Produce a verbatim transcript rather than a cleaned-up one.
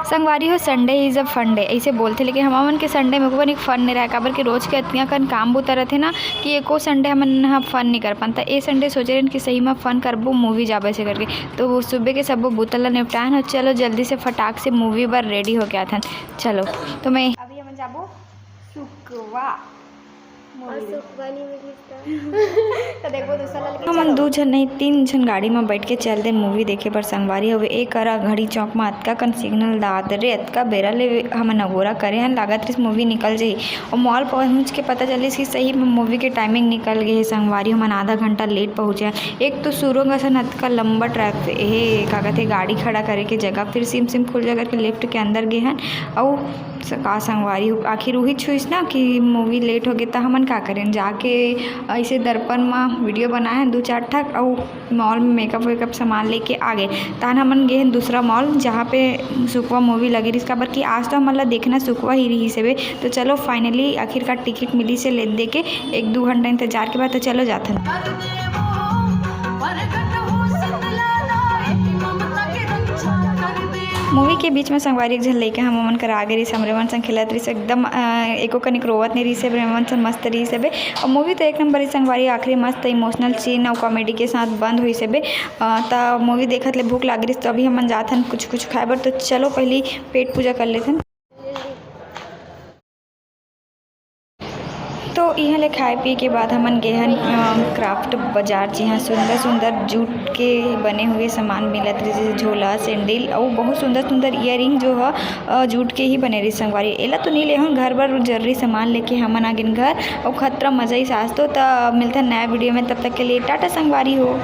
संगवारी हो, Sunday is a fun day ऐसे बोलथे, लेकिन हमन के Sunday में एको कनिक fun नहीं रहे, काबर कि रोज के अतिया कन काम बुता रहथे ना, कि एको Sunday हमन ह fun नहीं कर पान। त ए Sunday सोचे रहन कि सही में fun करबो, movie जाबे से करके। तो वो सुबह के सबो बुता ला निपटान हो, चलो जल्दी से फटाक से movie बर ready होके आथन। चलो, तो मैं अभी हमन जाबो सुकवा movie। सुकवा नहीं मिलिस त। तो देखबो दूसरा ला लेके हमन चलो। दू झन नहीं, तीन झन गाड़ी में बैठ के चल दे movie देखे बर संगवारी। हवे ए करा घड़ी चौक में अतका कन signal दात रे, अतका बेरा ले हमन अगोरा करे हन, लागत रिस movie निकल जाही। और mall पहुँच के पता चलिस कि सही में movie के timing निकल गए हे संगवारी। हमन आधा घंटा late पहुँचे हन। एक तो सुरुंग असन अतका लंबा traffic हे, का कहथे, गाड़ी खड़ा करे के जगह, फिर सिम सिम खुल जा करके lift के अंदर गे हन। अउ स-, का संगवारी हो, आखिर उही छुइस ना कि movie late हो गए, त हमन का करें, जाके ऐसे दर्पण म video बनाए हन दू चार ठक, अउ mall में makeup वेकअप सामान लेके आ गए। तहन हमन गए हन दूसरा mall, जहाँ पे सुकवा movie लगे रहिस, काबर कि आज तो हमन ला देखना सुकवा ही रहिस हवे। तो चलो, finally आखिरकार ticket मिलिस हे ले दे के एक दू घंटा इंतजार के बाद। तो चलो जाथन। Movie के बीच में संगवारी एक झन लइका हमन करा आगे रहिस, हमरे मन संग खेलत रहिस, एकदम, अ, एको कनिक रोवत नहीं रहिस हे, हमरे मन संग मस्त रहिस हे। और movie तो एक नंबर रहिस संगवारी, आखिरी मस्त emotional scene और comedy के साथ बंद होइस हे। अ, त movie देखत ले भूख लाग रहिस, तो अभी हमन जाथन कुछ कुछ खाए बर। तो चलो पहली पेट पूजा कर लेथन। तो इहाँ ले खाए पिए के बाद हमन गे हन, अ, craft बाजार, जिहाँ सुंदर सुंदर जूट के बने हुए सामान मिलत रहिस, जैसे झोला, sandal, अउ बहुत सुंदर सुंदर earring जो ह, अ, जूट के ही बने रहिस संगवारी। एला तो नहीं लेहन, घर बर जरूरी सामान लेके हमन आ गेन घर। अउ खतरा मजा ही सास तो। त मिलथन नया video में, तब तक के लिए टाटा संगवारी हो।